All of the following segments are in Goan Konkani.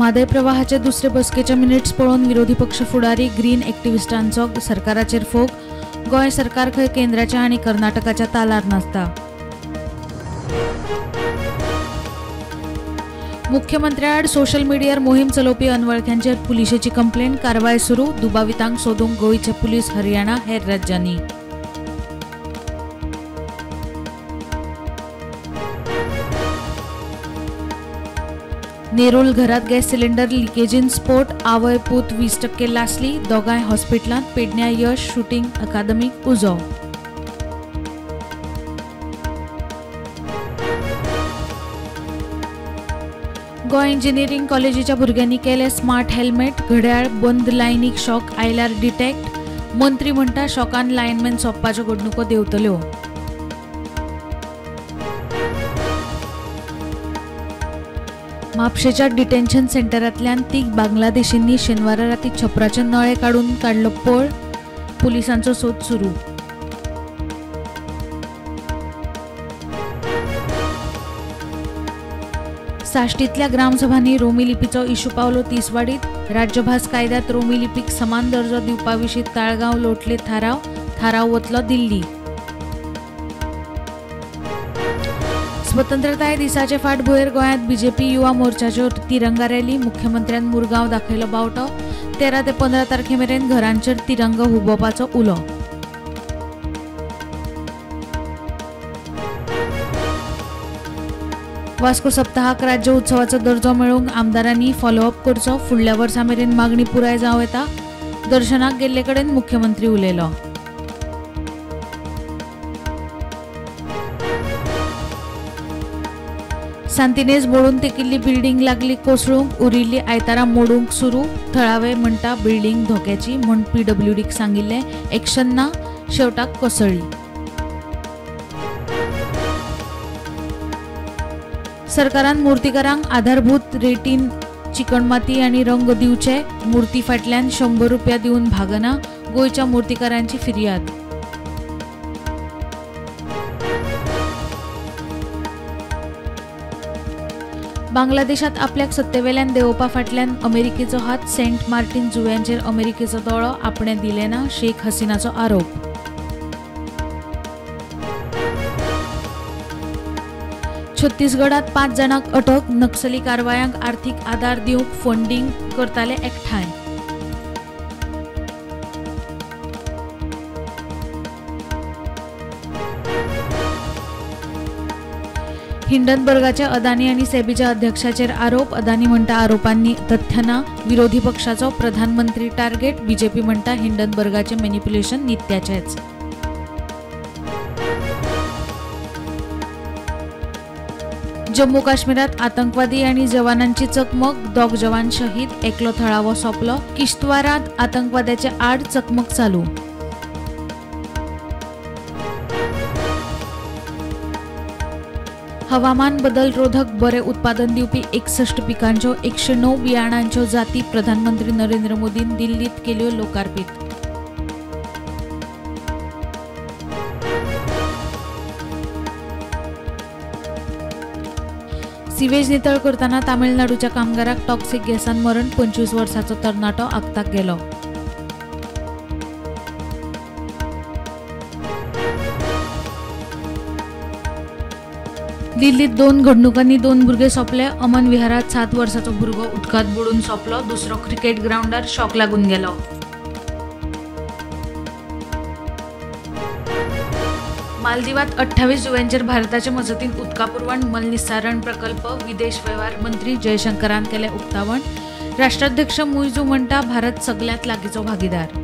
म्हादय प्रवाहाचे दुसरे बसकेचे मिनिट्स पळोवन विरोधी पक्ष फुडारी ग्रीन एक्टिविस्टांचो सरकाराचेर फोग. गोंय सरकार खंय केंद्राच्या आनी कर्नाटकाच्या तालार नाचता. मुख्यमंत्र्याआड सोशल मिडियार मोहीम चलोवपी अनवळख्यांचेर पुलिशेची कंप्लेन. कारवाय सुरू. दुबावितांक सोदूंक गोंयचे पुलीस हरियाणा हेर राज्यांनी. नेरूल घरात गॅस सिलिंडर लिकेजीन स्फोट. आवय पूत 20% लासली. दोगांय हॉस्पिटलांत. पेडण्या यश शूटिंग अकादमीक उजो. गोंय इंजिनिअरिंग कॉलेजीच्या भुरग्यांनी केले स्मार्ट हेल्मेट. घड्याळ बंद लायनीक शॉक आयल्यार डिटेक्ट. मंत्री म्हणटा शॉकान लायनमॅन सोंपपाच्यो घडणुको देंवतल्यो. म्हापशेच्या डिटेन्शन सेंटरांतल्यान 3 बांगलादेशींनी शेनवारा राती छपराचे नळे काडून काडलो पळ. पुलिसांचो सोद सुरू. साश्टींतल्या ग्रामसभांनी रोमी लिपीचो इशू पावलो तिसवाडीत. राज्यभास कायद्यांत रोमी लिपीक समान दर्जो दिवपा विशीं ताळगांव लोटले थाराव. थाराव वतलो दिल्ली. स्वतंत्रताय दिसाचे फाटभुंयेर गोंयांत बीजेपी युवा मोर्चाच्यो तिरंगा रॅली. मुख्यमंत्र्यान मुरगांव दाखयलो बावटो. 13 ते 15 तारखे मेरेन घरांचेर तिरंगो हुबोवपाचो उलो. वास्को सप्ताहाक राज्य उत्सवाचो दर्जो मेळोवंक आमदारांनी फॉलोअप करचो. फुडल्या वर्सा मेरेन मागणी पुराय जावं येता. दर्शनाक गेल्ले कडेन मुख्यमंत्री उलयलो. सांतिनेज मोडून तेकिल्ली बिल्डींग लागली कोसळूंक. उरिल्ली आयतारा मोडूंक सुरू. थळावे म्हणटा बिल्डींग धोक्याची म्हूण पीडब्ल्यूडीक सांगिल्लें. एक्शन ना. शेवटाक कोसळ्ळी. सरकारान मूर्तिकारांक आधारभूत रेटीन चिकणमाती आनी रंग दिवचे. मूर्ती फाटल्यान 100 रुपया दिवन भागना. गोंयच्या मूर्तिकारांची फिर्याद. बांगलादेशात आपल्याक सत्तेवेल्यान देंवोवपा फाटल्यान अमेरिकेचो हात. सेंट मार्टिन जुव्यांचेर अमेरिकेचो दोळो. आपणें दिलें ना. शेख हसिनाचो आरोप. छत्तीसगडात 5 जाणांक अटक. नक्सली कारवायांक आर्थीक आदार दिवंक फंडींग करताले एकठांय. हिंडनबर्गाचे अदानी आनी सेबीच्या अध्यक्षाचेर आरोप. अदानी म्हणटा आरोपांनी तथ्य ना. विरोधी पक्षाचो प्रधानमंत्री टार्गेट. बीजेपी म्हणटा हिंडनबर्गाचे मॅनिप्युलेशन नित्याचेच. जम्मू काश्मीरात आतंकवादी आनी जवानांची चकमक. 2 जवान शहीद. एकलो थळावो सोंपलो. किश्तवारांत आतंकवाद्याचे आड चकमक चालू. हवामान बदल रोधक बरे उत्पादन दिवपी 61 पिकांच्यो 109 बियाणांच्यो जाती प्रधानमंत्री नरेंद्र मोदीन दिल्लीत केल्यो लोकार्पित. सिवेज नितळ करतना तामिळनाडूच्या कामगाराक टॉक्सिक गॅसान मरण. 25 वर्सांचो तरणाटो आक्ताक गेलो. दिल्लीत 2 घडणुकांनी 2 भुरगे सोंपले. अमन विहारात 7 वर्सांचो भुरगो उदकांत बुडून सोंपलो. दुसरो क्रिकेट ग्रावंडार शॉक लागून गेलो. मालदिवात 28 जुव्यांचेर भारताचे मजतीन उदका पुरवण मलनिस्सारण प्रकल्प. विदेश वेव्हार मंत्री जयशंकरान केलें उक्तावण. राष्ट्राध्यक्ष मुइजू म्हणटा भारत सगल्यांत लागींचो भागीदार.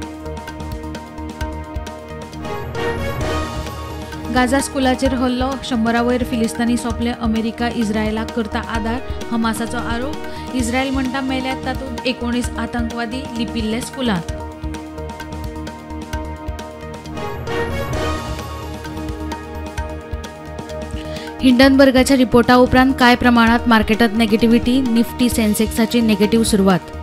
गाझा स्कुलाचेर हल्लो. 100 वयर फिलिस्तानी सोंपले. अमेरिका इस्रायलाक करता आदार. हमासाचो आरोप. इस्रायल म्हणटा मेल्यात तातूंत 19 आतंकवादी लिपिल्ले स्कुलांत. हिंडनबर्गाच्या रिपोर्टा उपरांत कांय प्रमाणात मार्केटात नेगेटिव्हिटी. निफ्टी सेन्सेक्साची नेगेटिव्ह सुरवात.